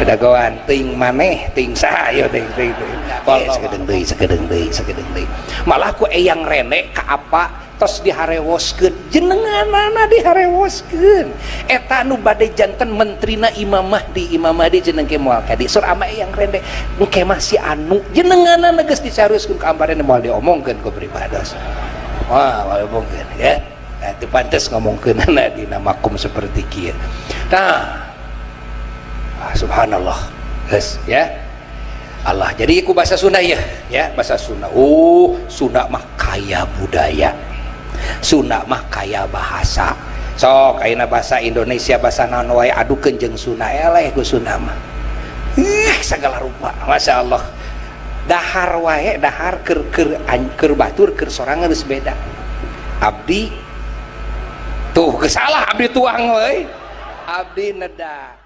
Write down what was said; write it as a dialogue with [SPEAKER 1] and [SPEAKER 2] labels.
[SPEAKER 1] Dagoan ting maneh, ting saha ieu, ting ting ting. Sakedeung deui, sakedeung deui, sakedeung deui. Malah ku Eyang Rene ka apa tos diharewoskeun, jenenganana diharewoskeun. Eta nu bade janten menterina Imam Mahdi, Imam Mahdi jeneng ke moal kadi. Sur ama Eyang Rene engke mah si anu jenenganana geus dicarioskeun ka ambarene, moal diomongkeun ku pribados. Wah, moal diomongkeun ya. Nah, itu pantes ngomongkeunana dina makom seperti kieu. Nah, ah, subhanallah. Geus ya. Allah. Jadi ku bahasa Sunda ya, ya bahasa Sunda. Oh, Sunda mah kaya budaya. Sunda mah kaya bahasa. Sok ayeuna bahasa Indonesia, bahasa naon wae adukeun jeung Sunda, eleh ku Sunda mah. Ih, segala rupa. Masya Allah. Dahar wae, dahar keur keur keur batur, keur sorangan geus beda. Abdi tuh geus salah, abdi tuang we. Abdi neda.